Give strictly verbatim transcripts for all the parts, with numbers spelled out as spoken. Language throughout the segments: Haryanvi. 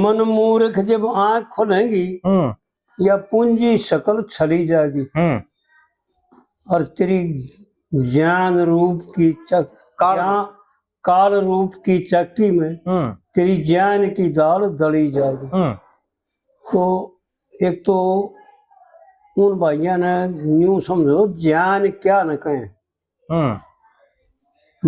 मन मूर्ख जब आंख खुलेंगी, हम्म। या पूंजी सकल छली जाएगी। हम्म। और तेरी ज्ञान रूप की चक-, काल ज्ञान, काल रूप की चक्की में हम्म। तेरी ज्ञान की दाल दली जाएगी। हम्म। तो एक तो उन भाइयों ने न्यू समझो, ज्ञान क्या न कहें। हम्म।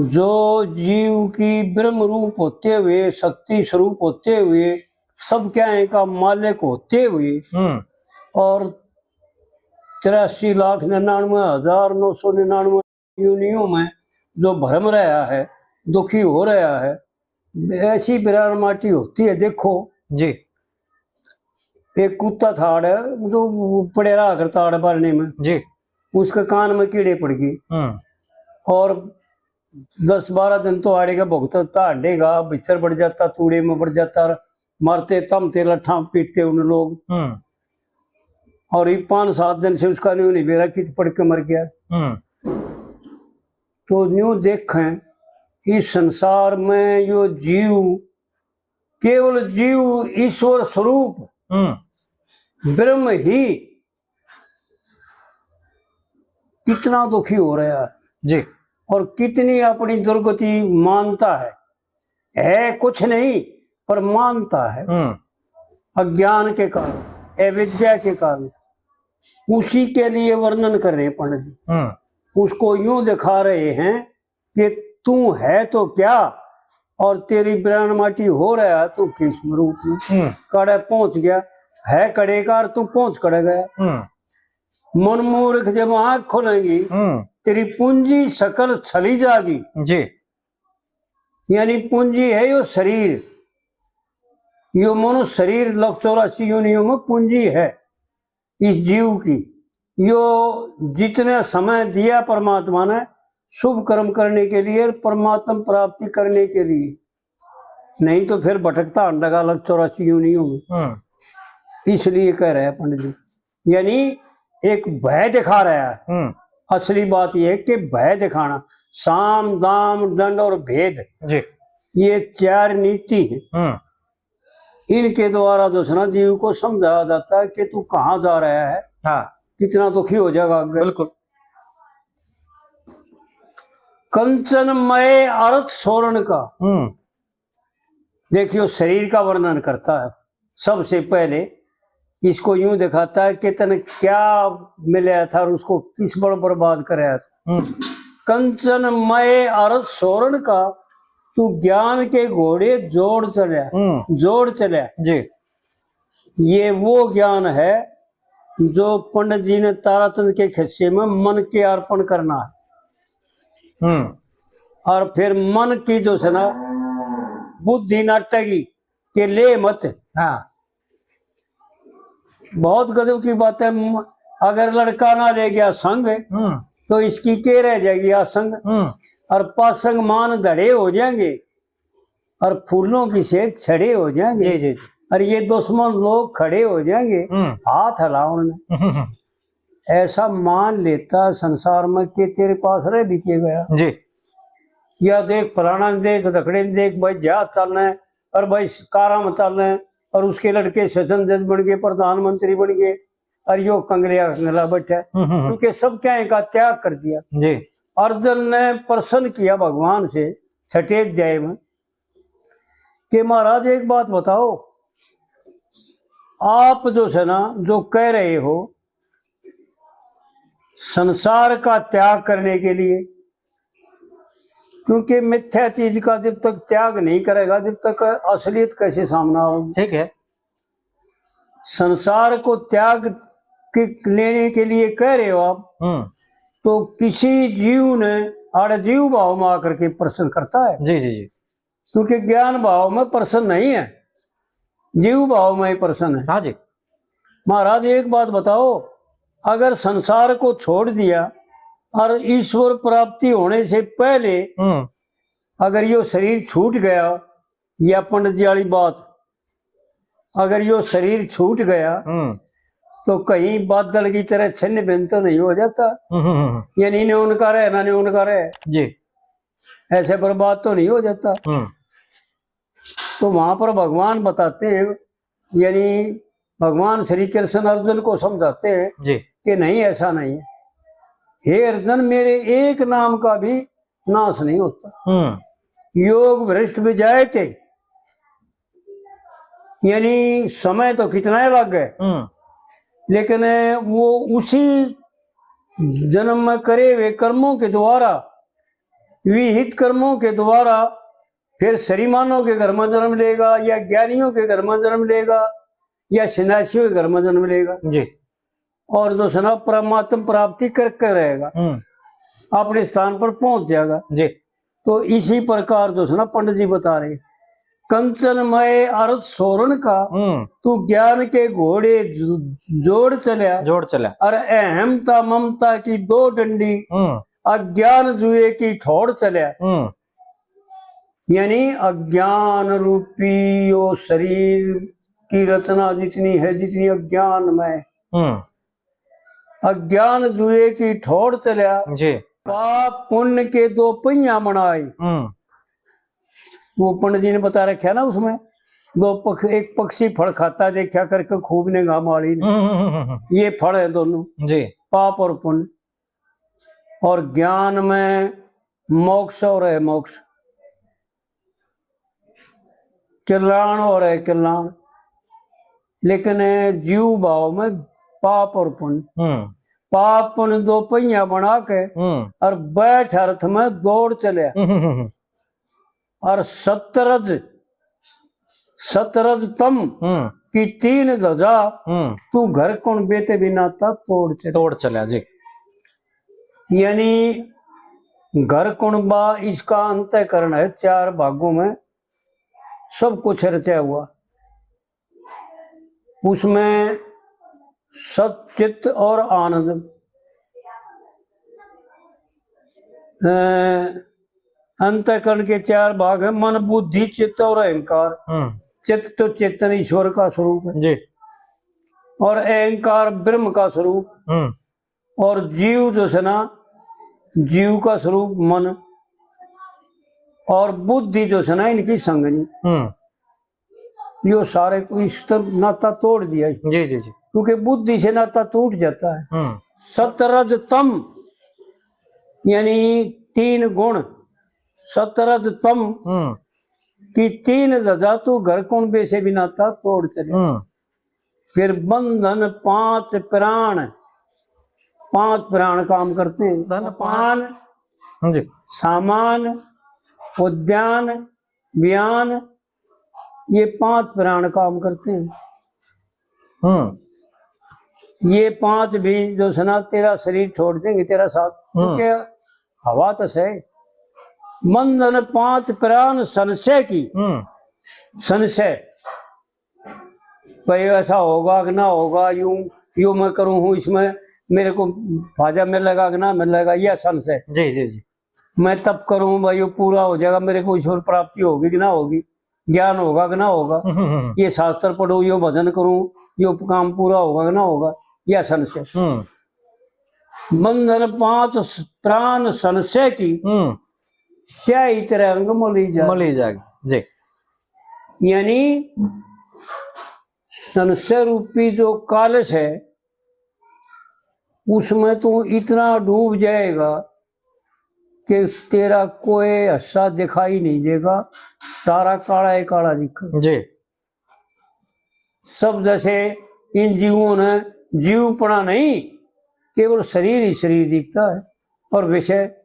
जो जीव की ब्रह्म रूप होते हुए, शक्ति स्वरूप होते हुए, सब क्या इनका मालिक होते हुए हम्म। और तिरासी लाख निन्यानवे हजार नौ सौ निन्यानवे योनियों में जो भरम रहा है, दुखी हो रहा है, ऐसी बिरान माटी होती है। देखो जी। एक कुत्ता था आड़े, जो पड़े रहा करता आड़े बारने में जी। उसके कान में कीड़े पड़ गए हम्म। और दस बारह दिन तो आड़े का भुगतता हंडेगा, बिस्तर बढ़ जाता, तूड़े में बढ़ जाता, मारते तमते लट्ठा पीटते उन लोग। हम्म। और ये पांच सात दिन से उसका न्यू नहीं बेरा कित पड़ के मर गया। हम्म। तो न्यू देखें, इस संसार में यो जीव, केवल जीव ईश्वर स्वरूप हम्म। ब्रह्म ही कितना दुखी हो रहा है जी। और कितनी अपनी दुर्गति मानता है। है कुछ नहीं, पर मानता है। हम्म। अज्ञान के कारण, अविद्या के कारण। उसी के लिए वर्णन कर रहे हैं पंडित जी। हम्म। उसको यूं दिखा रहे हैं कि तू है तो क्या और तेरी बिरान माटी हो रहा है, तू किस रूप में हम्म। कड़े पहुंच गया, है कड़े का और तू पहुंच कड़े गया। हम्म। मन मूर्ख जब आंख खोलेंगी, हम्म। तेरी पूंजी सकल छली जागी। जी। यानी पूंजी है यो शरीर, यो मनुष्य शरीर लख चौरासी योनियों में पूंजी है इस जीव की। यो जितने समय दिया परमात्मा ने शुभ कर्म करने के लिए, परमात्म प्राप्ति करने के लिए, नहीं तो फिर भटकता हंडेगा लख चौरासी योनियों में। हम्म। इसलिए कह रहे हैं पंडित जी, यानी एक भय दिखा रहा है। हम्म। असली बात यह है कि भय दिखाना, साम दाम दंड और भेद, जी। ये चार नीति हैं। हम्म। इनके द्वारा जो है ना जीव को समझाया जाता है कि तू कहाँ जा रहा है, हाँ। कितना दुखी हो जाएगा आगे। बिल्कुल। कंचनमय अर्थ सोरण का। हम्म। देखियो, शरीर का वर्णन करता है। सबसे पहले इसको यूं दिखाता है कि तने क्या मिला था और उसको किस बल बर्बाद कराया था। हम्म। कंचनमय अर्थ सोरण का, तू ज्ञान के घोड़े जोड़ चढ़या, हम्म। जोड़ चढ़या। जी। ये वो ज्ञान है जो पंडित जी ने ताराचंद के खिस्से में मन के अर्पण करना है। हम्म। और फिर मन की जो है ना बुद्धि नाटेगी कि ले मत। हाँ। बहुत गजब की बात है। म-, अगर लड़का ना ले गया संग, हम्म। तो इसकी के रह जाएगी आसंग। हम्म। और पासंग मान धड़े हो जाएंगे और फूलों की से छड़े हो जाएंगे। जी, जी, जी। और ये दुश्मन लोग खड़े हो जाएंगे, हम्म। हाथ हलाओ उन्हें। हम्म। ऐसा मान लेता संसार में कि तेरे पास रह भी के गया। जी। या देख फलाना ने देख, धकड़े ने देख, भाई जहाज चलना है, और भाई कारा में चलना है, और उसके लड़के सेशन जज बन गए, प्रधानमंत्री बन गए, और यो कंगलिया कंगला बैठा है। हम्म, हम्म, हम्म। क्योंकि सब क्या इनका त्याग कर दिया। जी। अर्जुन ने प्रश्न किया भगवान से छठे अध्याय में कि महाराज एक बात बताओ, आप जो है ना, जो कह रहे हो संसार का त्याग करने के लिए, क्योंकि मिथ्या चीज का जब तक त्याग नहीं करेगा, जब तक असलियत कैसे सामने आओगी? ठीक है। संसार को त्याग के लेने के लिए कह रहे हो आप, हम्म। तो किसी जीव ने आड़े जीव भाव में आकर के प्रश्न करता है? जी, जी, जी। क्योंकि ज्ञान भाव में प्रश्न नहीं है, जीव भाव में ही प्रश्न है। हाँ जी। महाराज, एक बात बताओ, अगर संसार को छोड़ दिया और ईश्वर प्राप्ति होने से पहले हम्म। अगर यो शरीर छूट गया, या पंडित जी वाली बात, अगर यो शरीर छूट गया, हम्म। तो कहीं बादल की तरह छिन्न भिन्न तो नहीं हो जाता? हम्म, हम्म, हम्म। यानी ने उनका रहे, ना ने उनका रहे। जी। ऐसे बर्बाद तो नहीं हो जाता? हम्म। तो वहां पर भगवान बताते हैं, यानी भगवान श्री कृष्ण अर्जुन को समझाते हैं जी। कि नहीं, ऐसा नहीं है। हे अर्जुन, मेरे एक नाम का भी नाश नहीं होता। हम्म। योग भ्रष्ट भी जाए थे, यानी समय तो कितना ही लग गए, हम्म। लेकिन वो उसी जन्म में करे हुए कर्मों के द्वारा, विहित कर्मों के द्वारा फिर श्रीमानों के घर में जन्म लेगा, या ज्ञानियों के घर में जन्म लेगा, या सन्यासियों के घर में जन्म लेगा। जी। और जो सै ना परमात्म प्राप्ति करके रहेगा, हम्म। अपने स्थान पर पहुंच जाएगा। जी। तो इसी प्रकार जो सै ना पंडित जी बता रहे, कंचनमय अर्थ सोरण का, हम्म। तू ज्ञान के घोड़े ज-, जोड़ चल्या। जोड़ चल्या। और अहमता ममता की दो डंडी, हम्म। अज्ञान जुए की ठोड़ चल्या। हम्म। यानी अज्ञान रूपी यो शरीर की रचना जितनी है, जितनी अज्ञान में, हम्म। अज्ञान जुए की ठोड़ चल्या। जी। पाप पुण्य के दो पहिया बनाए। हम्म। वो पंडित जी ने बता रखा ना उसमें, दो पख-, एक पक्षी फल खाता देखा करके खूब निगाह मारी ने। हम्म, हम्म, हम्म, हम्म। ये फल है दोनों, जी। पाप और पुण्य। और ज्ञान में मोक्ष और है मोक्ष, कल्याण और है कल्याण। लेकिन जीव भाव में पाप और पुण्य, हम्म। पाप पुण्य दो पहिया बना के हम्म। और बैठ अर्थ में दौड़ चले। हम्म, हम्म, हम्म। और सतरज, सतरज तम हम्म। की तीन ध्वजा, हम्म। तू घर कुणबे ते भी नाता तोड़ चले। तोड़ चला जी। यानी घर कुणबा इसका अंतःकरण है, चार भागों में सब कुछ रचा हुआ। उसमें सत, चित्त और आनंद, अ, अंतःकरण के चार भाग हैं, मन, बुद्धि, चित्त और अहंकार। हम्म। चित्त तो चेतन ईश्वर का स्वरूप है। जी। और अहंकार ब्रह्म का स्वरूप। हम्म। और जीव जो सै ना, जीव का स्वरूप मन, और बुद्धि जो सै ना, इनकी संगनी। हम्म। यो सारे को इस तरह नाता तोड़ दिया। जी, जी, जी। क्योंकि बुद्धि से नाता टूट जाता है। हम्म। सतरज तम, यानी तीन गुण, सतरज तम हम्म। की तीन ध्वजा तू घर कुणबे से भी नाता तोड़ चले। हम्म। फिर बंधन पांच प्राण, पांच प्राण काम करते हैं। धन पान, पांच। जी। सामान, उद्यान, बयान, ये पांच प्राण काम करते हैं। हम्म। ये पांच भी जो सै ना तेरा शरीर छोड़ देंगे, तेरा साथ, हम्म। क्योंकि हवा तो सै। बंधन पांच प्राण संशय की। हम्म। संशय, भाई, ऐसा होगा कि ना होगा, यूं, यूं मैं करूं हूं, इसमें मेरे को फायदा मिलेगा कि ना मिलेगा, यह संशय। जी, जी, जी। मैं तप करूं, भाई, ये पूरा हो जाएगा, मेरे को ईश्वर प्राप्ति होगी कि ना होगी, ज्ञान होगा कि ना होगा, हम्म, हम्म, हम्म। ये शास्त्र पढ़ूं, यो भजन करूं, यो काम पूरा होगा कि ना होगा, यह संशय। हम्म। बंधन पांच स-, प्राण संशय की, हम्म। स्याही तेरे अंग मली जाए। मली जाएगी, जी। यानी संशय रूपी जो कालस है, उसमें तू इतना डूब जाएगा कि तेरा कोई हिस्सा दिखाई नहीं देगा, सारा काला ही काला दिखेगा। जी। सब जैसे इन जीवों ने जीवपना नहीं, केवल शरीर ही शरीर दिखता है और विषय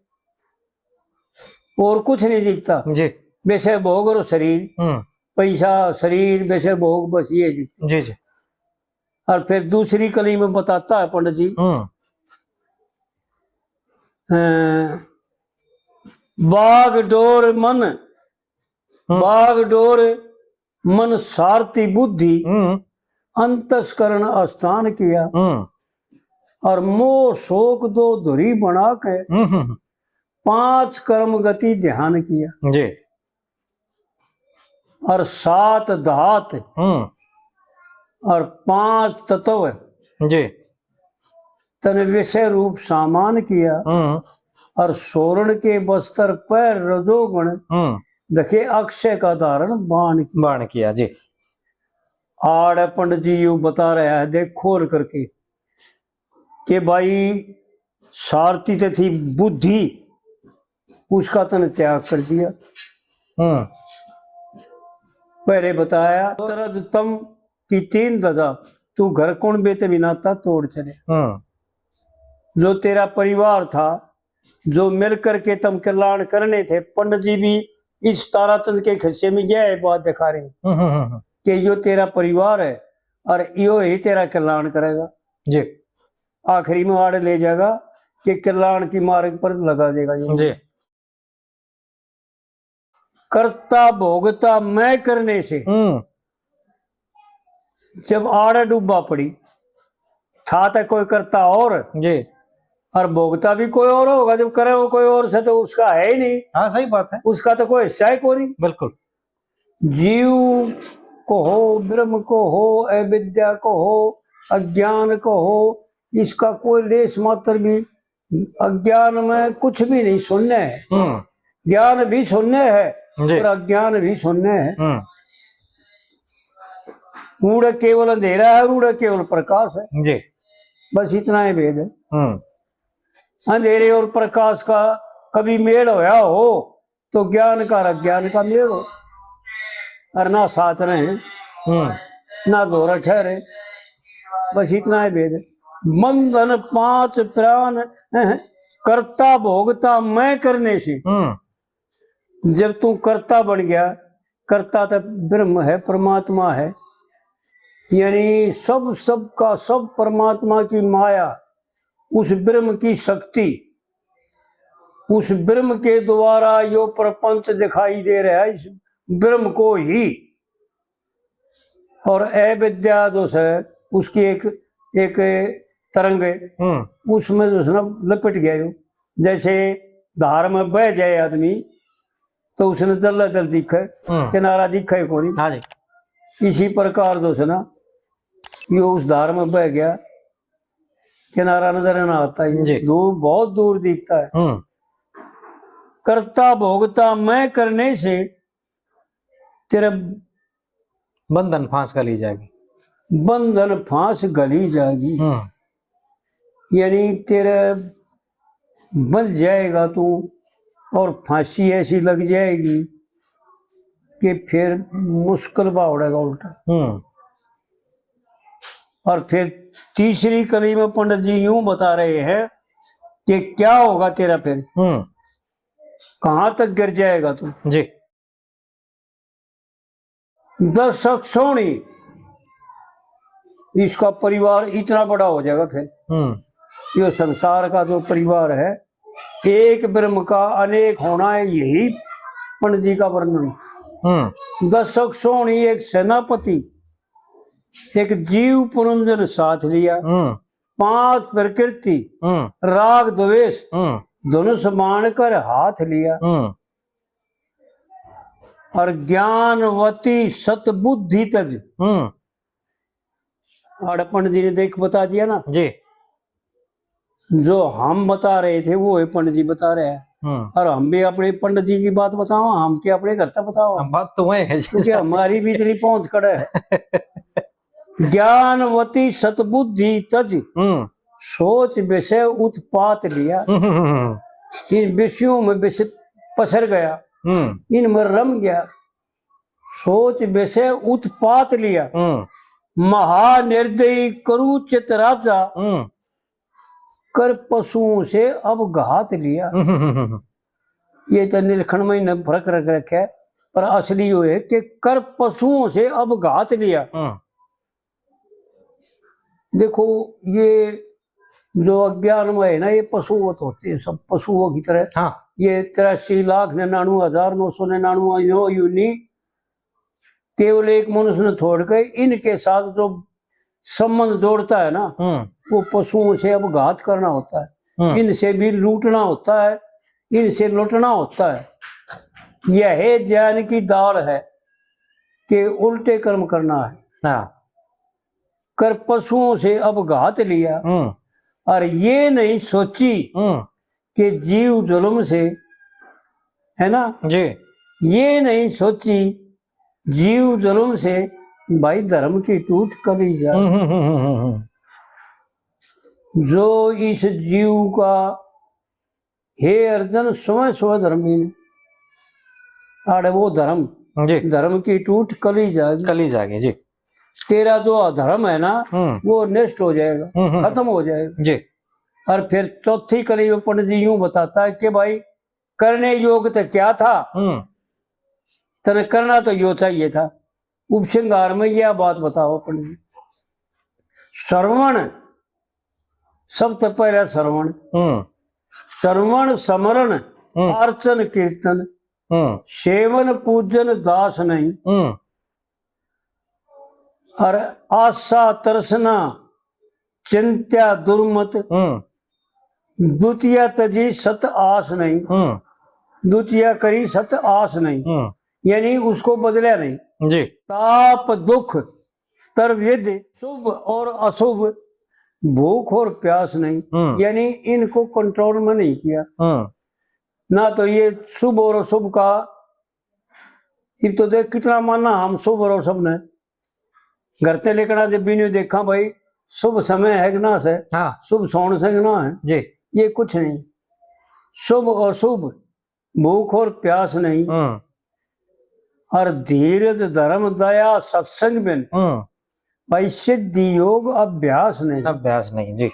और कुछ नहीं दिखता। जी। विषय भोग और शरीर, हम्म। पैसा, शरीर, विषय भोग, बस ये दिखता। जी, जी। और फिर दूसरी कली में बताता है पंडित जी, हम्म। अ, बाग डोर मन, हम्म। बाग डोर मन सारथी बुद्धि, हम्म। अंतस्करण स्थान किया। हम्म। और मोह शोक दो धुरी बना के हम्म, हम्म, हम्म। पांच कर्म गति ध्यान किया। जी। और सात धात हम्म। और पांच तत्व जी। तन विषय रूप सामान किया। हम्म। और सोरण के बस्तर पहर रजोगुण हम्म। देखे अक्षय का धारण बाण किया। बाण किया जी। आड़ पंडित जी यूं बता रहा है, देख खोल करके, कि भाई, सारथी तो थी बुद्धि, उसका तने त्याग कर दिया। हम्म। पहले बताया, तरद तम की तीन दशा, तू घर कुणबे ते भी नाता तोड़ चले। हम्म। जो तेरा परिवार था, जो मिल करके तम कल्याण करने थे, पंडित जी भी इस तारातंत्र के खिस्से में यह बात दिखा रहे हैं हम्म, हम्म, हम्म। कि यो तेरा परिवार है और यो ही तेरा कल्याण करेगा। जी। आखिरी में आड़ ले जाएगा कि कल्याण की मार्ग पर लगा देगा यो। जी। करता भोगता मैं करने से, हम्म। जब आड़ डूबा पड़ी, था तो कोई करता और, जी। और भोगता भी कोई और होगा। जब करे वो कोई और से, तो उसका है ही नहीं। हाँ, सही बात है। उसका तो कोई हिस्सा ही कोई नहीं। बिल्कुल। जीव को हो, ब्रह्म को हो, अविद्या को हो, अज्ञान को हो, इसका कोई लेश मात्र भी, अज्ञान में कुछ भी नहीं, शून्य है। हम्म। ज्ञान भी शून्य है जी। और अज्ञान भी शून्य है। हम्म। उड़े केवल अंधेरा है और उड़े केवल प्रकाश है। जी। बस इतना ही भेद है। हम्म। अंधेरे और प्रकाश का कभी मेल होया हो तो ज्ञान का और अज्ञान का मेल हो, और ना साथ रहे, हम्म। ना धोरे ठहरे, बस इतना ही भेद है। बंधन पांच प्राण, हैं, करता भोगता मैं करने से। हम्म। जब तू कर्ता बन गया, कर्ता तो ब्रह्म है, परमात्मा है, यानी सब, सबका सब परमात्मा की माया, उस ब्रह्म की शक्ति, उस ब्रह्म के द्वारा यो प्रपंच दिखाई दे रहा है, इस ब्रह्म को ही। और अविद्या जो है, उसकी एक, एक तरंग है, हम्म। उसमें जो है ना, लपट गया यो। जैसे धार में बह जाए आदमी, तो उसने दल्ला दल दिखे, हम्म। किनारा दिखे ही कोनी। हाँ जी। इसी प्रकार जो है ना, यो उस धार में बह गया, किनारा नजर ना आता है, जी। दूर, बहुत दूर दिखता है। हम्म। करता भोगता मैं करने से तेरे बंधन फांस गली जाएगी। बंधन फांस गली जाएगी। हम्म। यानी तेरे बंध जाएगा तू, और फांसी ऐसी लग जाएगी कि फिर मुश्किल बावड़ेगा उल्टा। हम्म। और फिर तीसरी कली में पंडित जी यूं बता रहे हैं कि क्या होगा तेरा फिर, हम्म। कहां तक गिर जाएगा तू। जी। दर्शक सोनी, इसका परिवार इतना बड़ा हो जाएगा फिर। हम्म। ये संसार का जो परिवार है, एक ब्रह्म का अनेक होना है, यही पंडित जी का वर्णन। हम्म। दर्शक सोनी एक सेनापति, एक जीव पुरंजन साथ लिया, हम्म। पांच प्रकृति, हम्म। राग द्वेष, हम्म। धनुष बाण कर हाथ लिया। हम्म। और ज्ञानवती सतबुद्धि तज। हम्म। और पंडित जी ने देख बता दिया ना जी। जो हम बता रहे थे, वो ही पंडित जी बता रहे हैं। हम्म। और हम भी अपने पंडित जी की बात बताओ, हम क्या अपने घर तक बताओ? हाँ, बात तो वही है जी। क्योंकि हमारी भी इतनी पहुंच कड़े है। ज्ञानवती सतबुद्धि तज, हम्म। सोच विषय उत्पात लिया। हम्म, हम्म, हम्म। इन विषयों में विष पसर गया, हम्म। इनमें रम गया। सोच विषय उत्पात लिया। हम्म। महानिर्दयी करुचित राजा, हम्म। कर पशुओं से अब घात लिया। हम्म, हम्म, हम्म, हम्म। ये तो निरखण में ही न फर्क रख रखा है, पर असली यो है कि कर पशुओं से अब घात लिया। हम्म। देखो, ये जो अज्ञान में है ना, ये पशुवत होते हैं, सब पशुओं की तरह। हाँ। ये तिरासी लाख निन्यानवे हजार नौ सौ निन्यानवे यो योनि, केवल एक मनुष्य ने छोड़ के इनके साथ जो संबंध जोड़ता है ना, हम्म। वो पशुओं से अब घात करना होता है। हम्म। इनसे भी लूटना होता है, इनसे लुटना होता है। यह ज्ञान की दाल है कि उल्टे कर्म करना है। हाँ। कर पशुओं से अब घात लिया, हम्म। और ये नहीं सोची हम्म। कि जीव जुल्म से, है ना, जी। ये नहीं सोची जीव जन्म से, भाई धर्म की टूट कली जा। हम्म, हम्म, हम्म, हम्म, हम्म। जो इस जीव का, हे अर्जुन, समय समय धर्मी ने, आड़े वो धर्म, जी। धर्म की टूट कली जागी। कली जागी, जी। तेरा जो अधर्म है ना, हम्म। वो नष्ट हो जाएगा, हम्म, हम्म। खत्म हो जाएगा। जी। और फिर चौथी कली में पंडित जी यूं बताता है कि भाई, करने योग तो क्या था, हम्म। तने करना तो यो चाहिए था। उपसंहार में यह बात बताओ पंडित जी। श्रवण, सबसे पहला श्रवण। हम्म। श्रवण, स्मरण, हम्म। अर्चन, कीर्तन, हम्म। सेवन, पूजन, दास नहीं। हम्म। और आशा, तृष्णा, चिंत्या, दुर्मत, हम्म। द्वितीया तजी सत आस नहीं। हम्म। द्वितीया करी सत आस नहीं। हम्म। यानी उसको बदला नहीं। जी। ताप, दुख, त्रिविध, शुभ और अशुभ, भूख और प्यास नहीं। हम्म। यानी इनको कंट्रोल में नहीं किया। हम्म। ना तो ये शुभ और अशुभ का, इब तो देख कितना माना हम शुभ और अशुभ ने। घर ते लेकड़ा जब भी नहीं देखा भाई, शुभ समय है कि ना से, हाँ। शुभ सौन से कि ना है, जी। ये कुछ नहीं। शुभ अशुभ, भूख और प्यास नहीं। हम्म। और धीरज, धर्म, दया, सत्संग बिन, हम्म। भाई सिद्धि योग अभ्यास नहीं। अभ्यास नहीं, जी।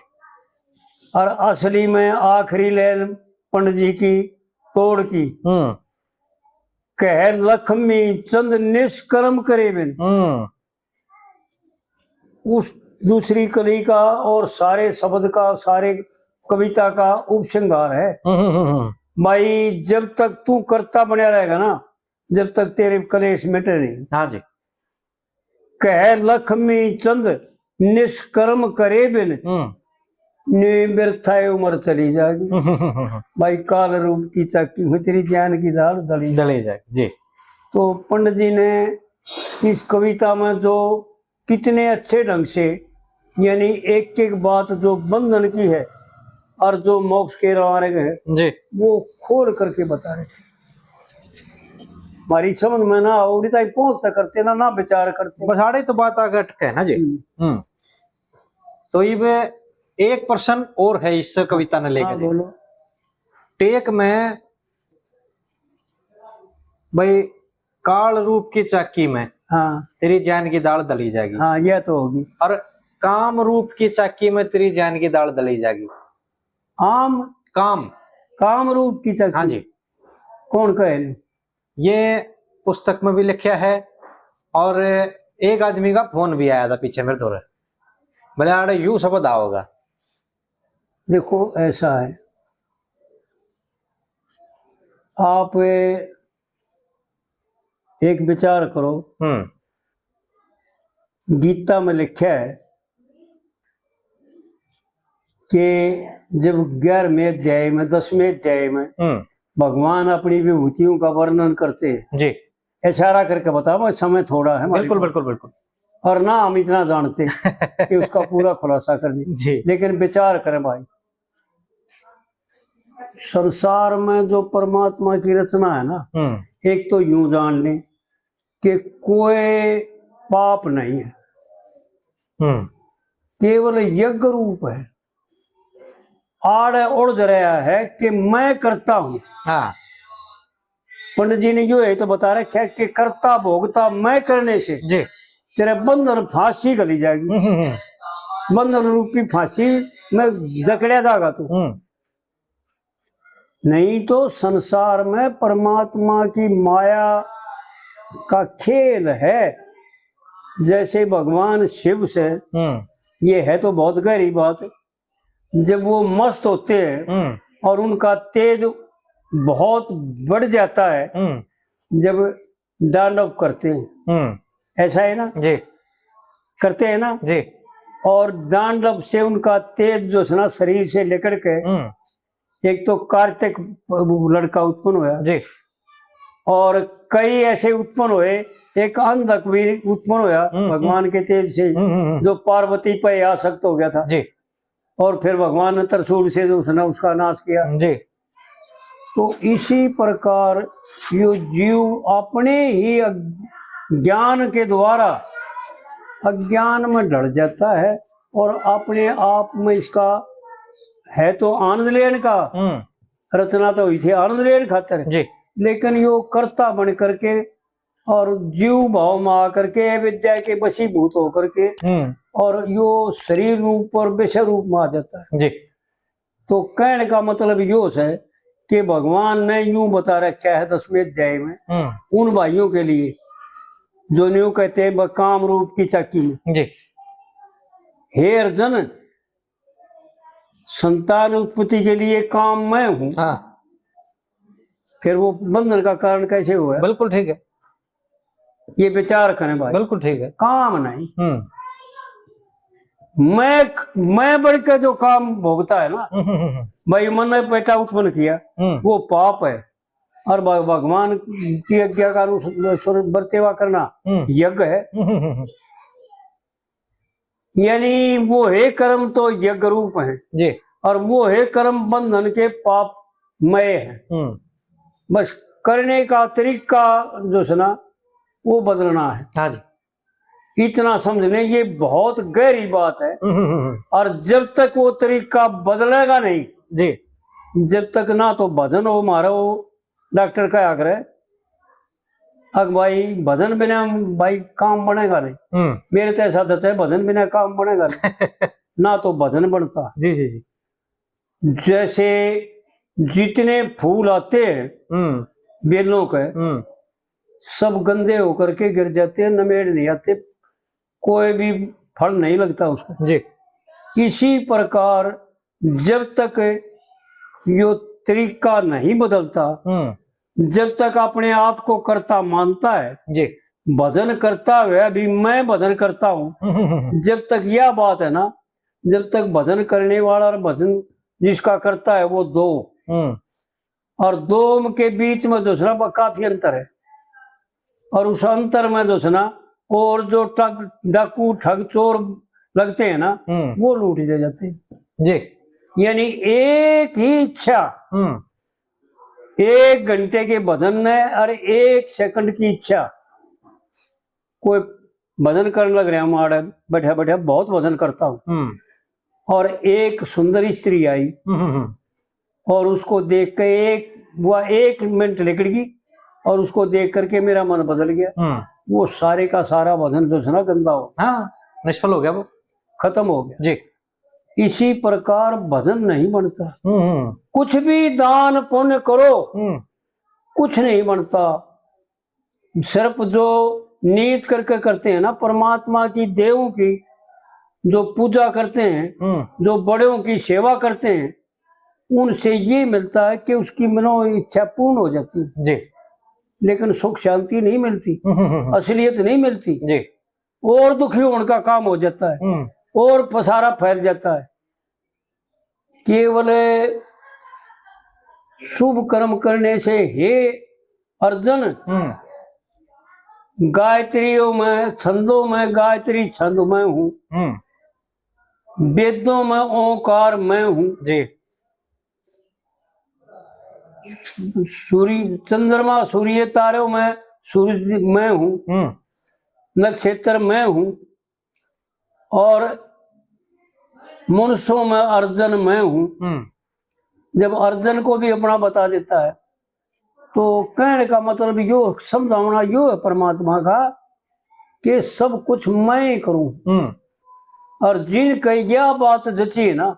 और असली में आखिरी लाइन पंडित जी की तोड़ की, हम्म। कह लखमी चंद निष्कर्म करे बिन। हम्म। उस दूसरी कली का और सारे शब्द का, सारे कविता का उपसंहार है। हम्म, हम्म, हम्म। भाई, जब तक तू कर्ता बना रहेगा ना, जब तक तेरे कलेश मिटे नहीं। हाँ जी। कह लखमी चंद निष्कर्म करे बिन, हम्म। न्यू व्यर्था उम्र चली जाएगी। भाई, काल रूप की चाकी में तेरी ज्ञान की दाल दली। दली जाएगी, जी। तो पंडित जी ने इस कविता में जो कितने अच्छे ढंग से, यानी एक एक बात जो बंधन की है और जो मोक्ष के मार्ग है, जी। वो खोल करके बता रहे थे। हमारी समझ में ना और ताई पहुंचता करते ना, ना विचार करते। बस आड़े तो बात आगे अटके है ना जी। हम्म। हम्म। तो इब एक प्रश्न और है इस कविता ने लेकर हाँ, जी। बोलो। टेक में भाई, काल रूप की चाकी में हाँ। तेरी ज्ञान की दाल दली जाएगी। हाँ, यह तो होगी। और काम रूप की चाकी में तेरी ज्ञान की दाल दली जाएगी। आम? काम। काम रूप की चाकी? हाँ जी। कौन कहे ने? ये पुस्तक में भी लिखा है और एक आदमी का फोन भी आया था पीछे मेरे धोरे, बोले, "आड़े यू शब्द आओगा।" देखो, ऐसा है, आप एक विचार करो, हम्म। गीता में लिखा है कि जब ग्यारहवें अध्याय में, दसवें अध्याय में हम्म। भगवान अपनी विभूतियों का वर्णन करते हैं, जी। इशारा करके बता, भाई, समय थोड़ा है हमारे बिल्कुल, पास। बिल्कुल, बिल्कुल। और ना हम इतना जानते कि उसका पूरा खुलासा कर दे। जी। लेकिन विचार करें भाई, संसार में जो परमात्मा की रचना है ना, हम्म। एक तो यूं जान लें कि कोई पाप नहीं है, हम्म। केवल यज्ञ रूप है। आड़ उलझ रहा है कि मैं करता हूं। हाँ। पंडित जी ने यो है तो बता रखा है कि कर्ता भोगता मैं करने से जी। तेरे बंधन फांसी घली जाएगी। हम्म, हम्म, हम्म। बंधन रूपी फांसी में जकड़या जाएगा तू। हम्म। नहीं तो संसार में परमात्मा की माया का खेल है। जैसे भगवान शिव से, हम्म। ये है तो बहुत गहरी बात, जब वो मस्त होते हैं हम्म। और उनका तेज बहुत बढ़ जाता है, हम्म। जब डांडव करते हैं, हम्म। ऐसा है ना? जी। करते हैं ना? जी। और डांडव से उनका तेज जो है ना शरीर से निकल के हम्म। एक तो कार्तिक लड़का उत्पन्न होया जी। और कई ऐसे उत्पन्न हुए, एक अंधक भी उत्पन्न होया हम्म, हम्म। भगवान के तेज से, हम्म, हम्म, हम्म। जो पार्वती पे आसक्त हो गया था। जी। और फिर भगवान ने त्रिशूल से जो उसने उसका नाश किया। जी। तो इसी प्रकार यो जीव अपने ही अज्ञान के द्वारा अज्ञान में ढल जाता है और अपने आप में इसका है तो आनंद लेने का, हम्म। रचना तो हुई थी आनंद लेने खातर, जी। लेकिन यो कर्ता बन करके और जीव भाव में आकर के अविद्या के वशीभूत होकर के हम्म। और यो शरीर रूप और विषय रूप में आ जाता है। जी। तो कहने का मतलब यो है कि भगवान ने यूं बता रखा है दसवें अध्याय में हम्म। उन भाइयों के लिए जो न्यू कहते हैं ब-, काम रूप की चाकी में, जी। हे अर्जुन, संतान उत्पत्ति के लिए काम मैं हूं। हाँ। फिर वो बंधन का कारण कैसे हुआ? बिल्कुल ठीक है। ये विचार करें भाई। बिल्कुल ठीक है। काम नहीं। हम्म। मैं, मैं बढ़ के जो काम भोगता है ना, हम्म, हम्म, हम्म। भाई, मैंने बेटा उत्पन्न किया, हम्म। वो पाप है। और भ-, भगवान की आज्ञा का अनुसार बरतेवा करना हम्म। यज्ञ है। हम्म, हम्म, हम्म। यानी वो हे कर्म तो यज्ञ रूप है जी। और वो हे कर्म बंधन के पाप मय है। हम्म। बस करने का तरीका जो है ना, वो बदलना है। हाँ जी। इतना समझ लें, ये बहुत गहरी बात है। हम्म, हम्म, हम्म। और जब तक वो तरीका बदलेगा नहीं, जी। जब तक ना तो भजन हो, मारो, डॉक्टर कहा करे, "अक भाई, भजन बिना भाई काम बनेगा नहीं।" हम्म। मेरे तो ऐसा सोचा है, भजन बिना काम बनेगा नहीं। ना तो भजन बनता। जी, जी, जी। जैसे जितने फूल आते हैं हम्म। बेलों के, हम्म। सब गंदे होकर के गिर जाते हैं, नमेड़ नहीं आते, कोई भी फल नहीं लगता उसका। जी। इसी प्रकार जब तक यो तरीका नहीं बदलता, हम्म। जब तक अपने आप को कर्ता मानता है, जी। भजन करता हुआ भी मैं भजन करता हूँ, हम्म, हम्म, हम्म। जब तक यह बात है ना, जब तक भजन करने वाला और भजन जिसका करता है वो दो, हम्म। और दो के बीच में जो है ना, वो काफी अंतर है। और उस अंतर में जो है ना, और जो ठग, डाकू, ठग, चोर लगते हैं ना, हम्म। वो लूट ले जाते हैं। जी। यानी एक ही इच्छा, हम्म। एक घंटे के भजन ने और एक सेकंड की इच्छा, कोई भजन करने लग रहा हूँ, आड़े बैठा बैठा बहुत भजन करता हूँ। हम्म। और एक सुंदर स्त्री आई हम्म, हम्म, हम्म। और उसको देख के एक, वह एक मिनट लिकड़ गई और उसको देख करके मेरा मन बदल गया। हम्म। वो सारे का सारा भजन जो था ना गंदा हो गया। हाँ, निष्फल हो गया वो। खत्म हो गया। जी। इसी प्रकार भजन नहीं बनता। हम्म, हम्म। कुछ भी दान पुण्य करो, हम्म। कुछ नहीं बनता। सिर्फ जो नीत करके करते हैं ना, परमात्मा की, देवों की जो पूजा करते हैं, हम्म। जो बड़ों की सेवा करते हैं, उनसे ये मिलता है कि उसकी मनो इच्छा पूर्ण हो जाती है। जी। लेकिन सुख शांति नहीं मिलती, हम्म, हम्म, हम्म। असलियत नहीं मिलती। जी। और दुखी होने का काम हो जाता है, हम्म। और पसारा फैल जाता है। केवल शुभ कर्म करने से, हे अर्जुन, हम्म। गायत्रियों में, छंदों में, गायत्री छंद में हूँ, हम्म। वेदों में ओंकार में हूँ, जी। सूर्य, चंद्रमा, सूर्य, तारों में सूरज में हूँ, हम्म। नक्षत्र में हूँ, और मनुष्यों में अर्जुन में हूँ। हम्म। जब अर्जुन को भी अपना बता देता है, तो कहने का मतलब यो, समझावना यो है परमात्मा का कि सब कुछ मैं ही करूँ। हम्म। और जिन कही यह बात जची है ना,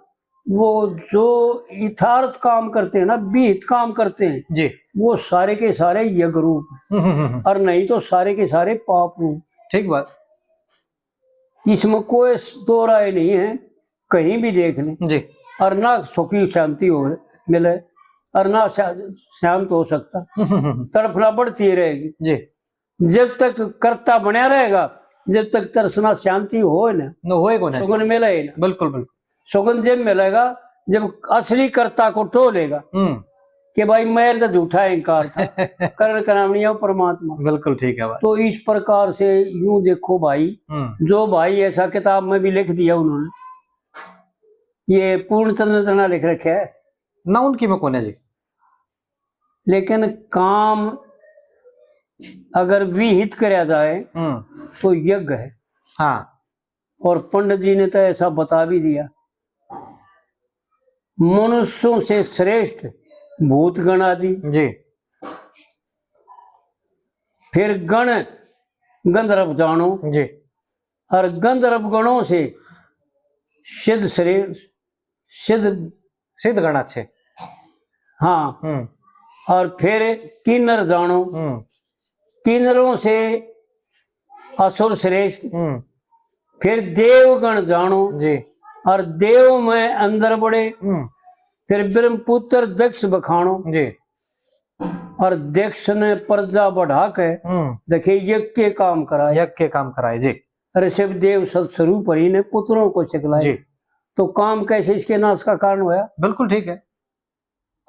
वो जो यथार्थ काम करते हैं ना, विहित काम करते हैं, जी। वो सारे के सारे यज्ञ रूप हैं। हम्म, हम्म, हम्म। और नहीं तो सारे के सारे पाप रूप। ठीक बात। इसमें कोई दो राय नहीं है, कहीं भी देख लें। जी। और ना सुखी शांति हो मिले, और ना शा-, शांत हो सकता। हम्म, हम्म, हम्म। तड़फना बढ़ती रहेगी। जी। जब तक कर्ता बना रहेगा, जब तक तड़फना शांति हो ना, न होए को ना। सुगुन मिले ही ना। बिल्कुल, बिल्कुल। सुगुन जब मिलेगा, जब असली कर्ता को टोह लेगा हम्म। कि भाई, मेरे तो झूठा अहंकार था, करण करावणिया परमात्मा। बिल्कुल ठीक है बात। तो इस प्रकार से यूं देखो भाई, हम्म। जो भाई ऐसा किताब में भी लिख दिया उन्होंने, ये पूर्ण चंद्र तना लिख रखे है ना, उनकी में कौन है जी? लेकिन काम अगर विहित करया जाए हम्म। तो यज्ञ है। हाँ। और पंडित जी ने तो ऐसा बता भी दिया, मनुष्यों से श्रेष्ठ भूत गण आदि, जी। फिर गण गंधर्व जानो, जी। और गंधर्व गणों से सिद्ध श्रेष्ठ, सिद्ध सिद्ध गण अच्छे। हाँ। हम्म। और फिर किन्नर जानो, हम्म। किन्नरों से असुर श्रेष्ठ, हम्म। फिर देवगण जानो, जी। और देव में अंदर बड़े, हम्म। फिर ब्रह्मपुत्र दक्ष बखानो, जी। और दक्ष ने प्रजा बढ़ा के हम्म। देखे यज्ञ के काम कराए। यज्ञ के काम कराए, जी। ऋषभ देव सत स्वरूप हरि ने पुत्रों को सिखलाए। जी। तो काम कैसे इसके नाश का कारण होया? बिल्कुल ठीक है।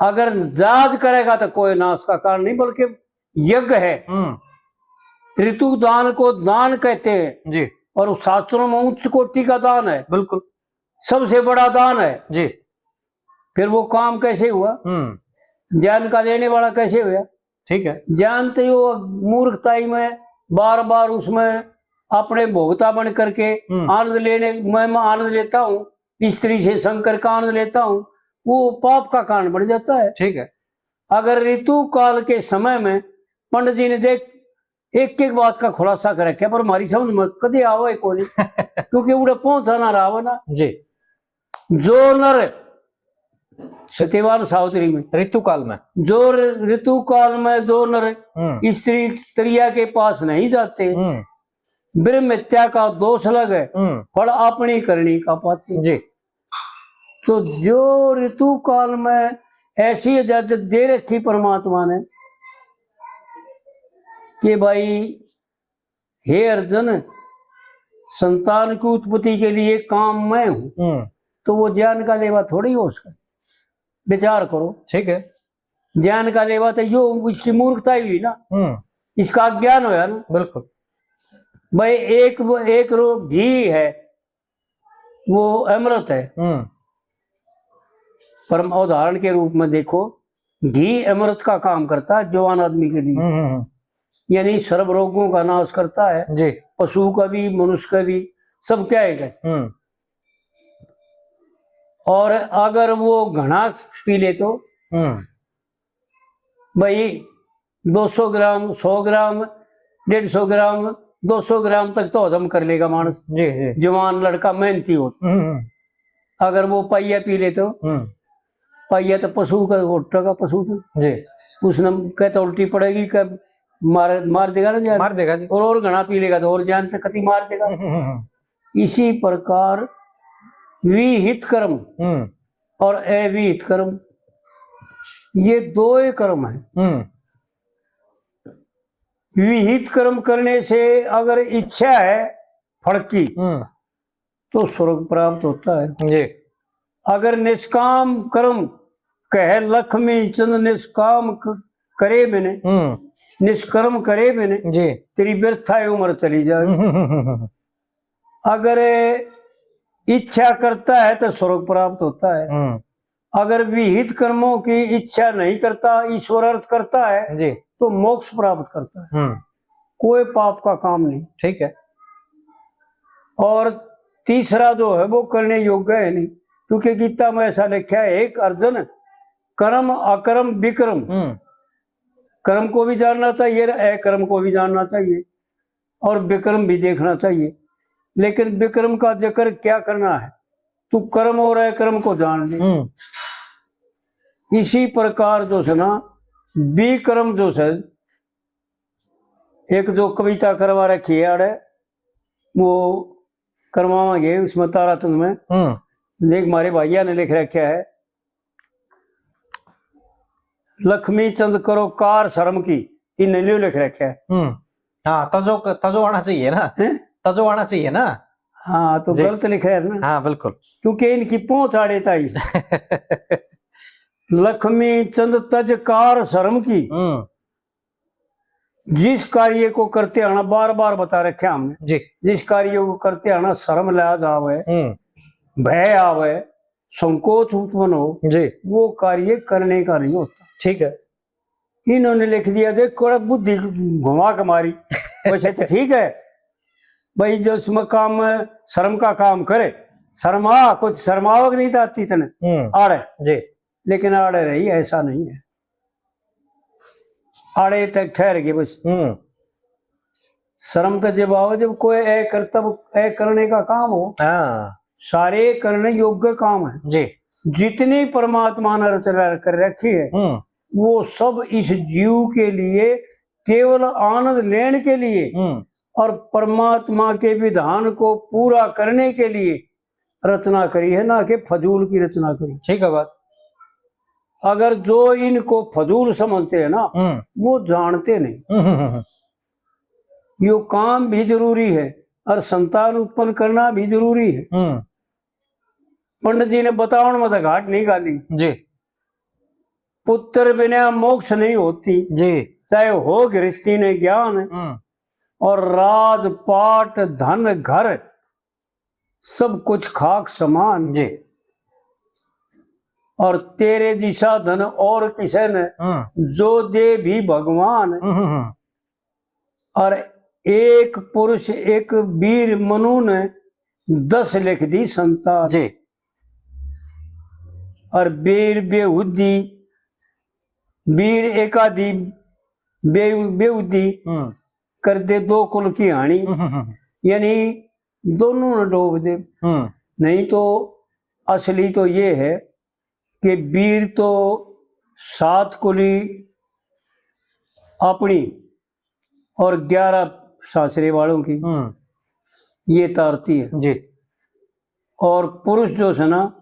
अगर जाज करेगा तो कोई नाश का कारण नहीं, बल्कि यज्ञ है। हम्म। ऋतु दान को दान कहते हैं। जी। और वो शास्त्रों में उच्च कोटि का दान है। बिल्कुल। सबसे बड़ा दान है। जी। फिर वो काम कैसे हुआ? हम्म। ज्ञान का लेने वाला कैसे हुआ? ठीक है। ज्ञान तो यो मूर्खताई में बार बार उसमें अपने भोगता बन करके हम्म। आनंद लेने में मैं आनंद लेता हूँ, स्त्री से संकर का आनंद लेता हूँ, वो पाप का कारण बन जाता है। ठीक है। अगर ऋतु काल के समय में पंडित जी ने देख एक एक बात का खुलासा कर रखा, पर हमारी समझ में कदे आवे कोनी, क्योंकि उड़े पहुंचा ना रहा ना। जी। जो नर सत्यवान सावित्री में ऋतु काल में। जो र-, ऋतु काल में जो नर हम्म। स्त्री त्रिया के पास नहीं जाते, हम्म। ब्रह्म हत्या का दोष लगे, हम्म। फल अपनी करनी का पाते। जी। तो जो ऋतु काल में ऐसी इजाजत दे रखी परमात्मा ने कि भाई, हे अर्जुन, संतान की उत्पत्ति के लिए काम मैं हूं, हम्म। तो वो ज्ञान का लेवा थोड़ी हो सके। विचार करो। ठीक है। ज्ञान का लेवा तो यो इसकी मूर्खता ही हुई ना, हम्म। इसका अज्ञान होया ना। बिल्कुल। भाई, एक एक रो घी है, वो अमृत है। हम्म। पर उदाहरण के रूप में देखो, घी अमृत का काम करता है जवान आदमी के लिए, हम्म, हम्म, हम्म। यानी सर्व रोगों का नाश करता है, जी। पशु का भी, मनुष्य का भी, सब क्या है। हम्म। और अगर वो घना पी ले तो हम्म। भाई, दो सौ ग्राम, सौ ग्राम, डेढ़ सौ ग्राम, दो सौ ग्राम तक तो हजम कर लेगा मानस। जी, जी। जवान लड़का मेहनती हो तो। हम्म, हम्म। अगर वो पाइया पी ले तो हम्म। पाइया तो पशु का, घोटा का पशु तो जी। उसने कह तो उल्टी पड़ेगी, कह मार, मार देगा ना जान। मार देगा जी। और, और घना पी लेगा तो और जान तो कति मार देगा। हम्म, हम्म, हम्म। इसी प्रकार विहित कर्म हम्म। और अविहित कर्म, ये दो ही कर्म है। हम्म। विहित कर्म करने से अगर इच्छा है फल की, हम्म। तो स्वर्ग प्राप्त होता है। जी। अगर निष्काम कर्म, कहे लक्ष्मी चंद निष्काम क-, करे मैंने, हम्म। निष्कर्म करे मैंने, जी। तेरी व्यर्था उम्र चली जाए। हम्म, हम्म, हम्म, हम्म। अगर इच्छा करता है तो स्वर्ग प्राप्त होता है। हम्म। अगर विहित कर्मों की इच्छा नहीं करता, ईश्वर अर्थ करता है, जी। तो मोक्ष प्राप्त करता है। हम्म। कोई पाप का काम नहीं। ठीक है। और तीसरा जो है वो करने योग्य है नहीं, क्योंकि गीता में ऐसा लिखा है, एक अर्जुन, कर्म अकर्म विकर्म। हम्म। कर्म को भी जानना चाहिए, अकर्म को भी जानना चाहिए। और विकर्म भी देखना चाहिए। लेकिन विकर्म का जिक्र क्या करना है, तू कर्म और अकर्म को जान ले। हम्म। इसी प्रकार जो है ना, विकर्म जो है, एक जो कविता करवा रखी है आड़े, वो करवावांगे उसमें तारातंद में। हम्म। देख, हमारे भाइया ने लिख रखा है, लक्ष्मी चंद करो कार शर्म की, इनने लियो लिख रखा है। हम्म। हाँ, तजो, तजो आना चाहिए ना। हैं? तजो आना चाहिए ना। हाँ, तो जी। गलत लिखा है ना। हाँ, बिल्कुल। क्योंकि इनकी पहुंच आड़े ताई। लक्ष्मी चंद तज कार शर्म की। हम्म। जिस कार्य को करते आना, बार बार बता रखे हमने, जी। जिस कार्य को करते आना शर्म लाज आवे, हम्म। भय आवे, संकोच उत्पन्न हो, जी। वो कार्य करने का नहीं होता। ठीक है। इन्होंने लिख दिया, देख, थोड़ा बुद्धि घुमा के मारी। वैसे तो ठीक है भाई, जो उसमें काम, शर्म का काम करे, शर्मा, कुछ शर्मावक नहीं था आती तने। हम्म। आड़े। जी। लेकिन आड़े रही, ऐसा नहीं है। आड़े तक ठहर गए बस। हम्म। शर्म तो जब आओ, जब कोई अकर्तव्य, अकरने का काम हो। हाँ। सारे करने योग्य काम है। जी। जितनी परमात्मा ने रचना कर रखी है, हम्म। वो सब इस जीव के लिए, केवल आनंद लेने के लिए, हम्म। और परमात्मा के विधान को पूरा करने के लिए रचना करी है, ना कि फजूल की रचना करी। ठीक है बात। अगर जो इनको फजूल समझते हैं ना, हम्म। वो जानते नहीं। हम्म, हम्म, हम्म। यो काम भी जरूरी है और संतान उत्पन्न करना भी जरूरी है। हम्म। पंडित जी ने बतावन में तो घाट नहीं गाली। जी। पुत्र बिना मोक्ष नहीं होती। जी। चाहे हो गृहस्थी ने ज्ञान, हम्म। और राज पाट धन घर सब कुछ खाक समान। जी। और तेरे जिसा धन और किसे ने, हम्म। जो दे भी भगवान। हम्म, हम्म, हम्म। और एक पुरुष, एक वीर मनु ने दस लिख दी संतान। जी। और वीर बेहुदी, वीर एकादी, बे-, बेहुदी हम्म। कर दे दो कुल की हानि। हम्म, हम्म, हम्म। यानी दोनों ने डोब दे। हम्म। नहीं तो असली तो ये है कि वीर तो सात कुली अपनी और ग्यारह सासरे वालों की, हम्म। ये तारती है। जी। और पुरुष जो है ना,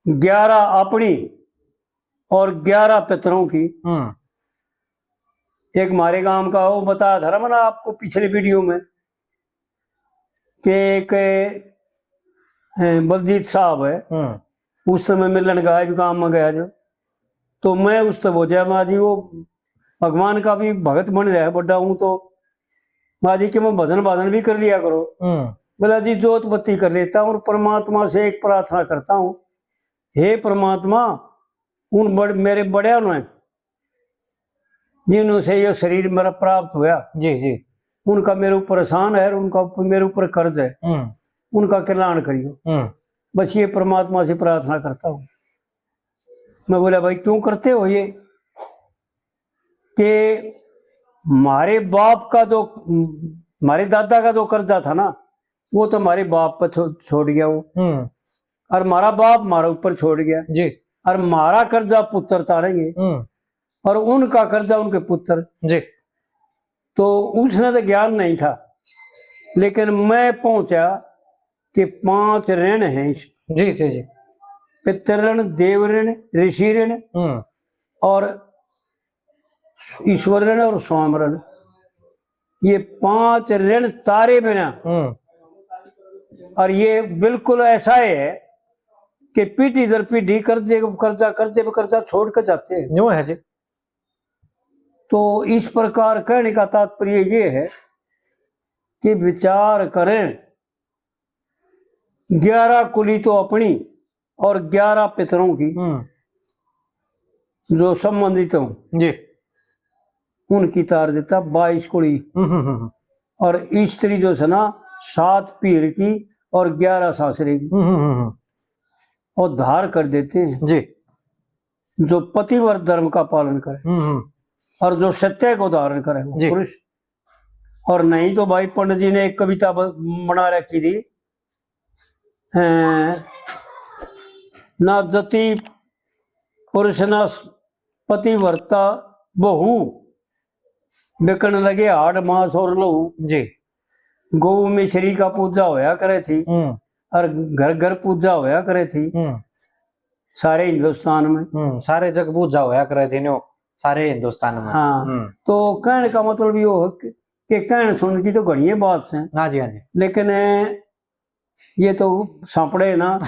ग्यारह अपनी और ग्यारह पितरों की। हम्म। एक हमारे गांव का, वो बताया था ना मैंने आपको पिछले वीडियो में, कि एक, अ, बलजीत साहब है, हम्म। उस समय मिलन गया भी काम में गया जो, तो मैं उससे बोलिया, "माँ जी, वो भगवान का भी भगत बन रहा है बड्डा हूँ, तो माँ जी के मैं भजन भाजन भी कर लिया करो।" हम्म। बोला, "जी, जोत बत्ती कर लेता हूँ और परमात्मा से एक प्रार्थना करता हूँ, हे परमात्मा, उन बड़-, मेरे बड़े ने जिन्हों से ये शरीर मेरा प्राप्त होया, जी, जी। उनका मेरे ऊपर एहसान है और उनका ऊपर, मेरे ऊपर कर्ज है, हम्म। उनका कल्याण करियो। हम्म। बस ये परमात्मा से प्रार्थना करता हूँ।" मैं बोला, "भाई, क्यों करते हो ये?" कि हमारे बाप का जो, हमारे दादा का जो कर्जा था ना, वो तो हमारे बाप पर छो-, छोड़ गया वो। हम्म। और हमारा बाप हमारे ऊपर छोड़ गया। जी। और हमारा कर्जा पुत्र तारेंगे। हम्म। और उनका कर्जा उनके पुत्र। जी। तो उसने तो ज्ञान नहीं था, लेकिन मैं पहुंचा कि पांच ऋण हैं इस, जी, जी, जी। पितृ ऋण, देव ऋण, ऋषि ऋण हम्म। और ईश्वर ऋण और स्वाम ऋण। ये पांच ऋण तारे बिना। हम्म। और ये बिल्कुल ऐसा है कि पीढ़ी दर पीढ़ी कर्जे, कर्जा, कर्जे पे कर्जा छोड़ के जाते हैं। यूं है जी। तो इस प्रकार कहने का तात्पर्य ये है कि विचार करें, ग्यारह कुली तो अपनी और ग्यारह पितरों की, हम्म। जो संबंधित हों, जी। उनकी तार देता बाईस कुली। हम्म, हम्म, हम्म। और स्त्री जो है ना, सात पीहर की और ग्यारह सासरे की। हम्म, हम्म, हम्म। और धार कर देते हैं। जी। जो पतिव्रत धर्म का पालन करे हम्म, हम्म। और जो सत्य को धारण करे वो जी। पुरुष। और नहीं तो भाई पंडित जी ने एक कविता ब-, बना रखी थी, अ, "ना जति पुरुष ना पतिव्रता बहू, बिकन लगे हाड़ मांस और लहू।" जी। गौ मिश्री का पूजा होया करे थी हम्म। और घर घर पूजा होया करे थी हम्म। सारे हिंदुस्तान में। हम्म, सारे जग पूजा होया करे थी न्यो, सारे हिंदुस्तान में। हाँ, हम्म। तो कहने का मतलब यो है कि, कि कहन सुन की तो घणी बात से। हाँ जी, हाँ जी। लेकिन ये तो सांपड़े ना।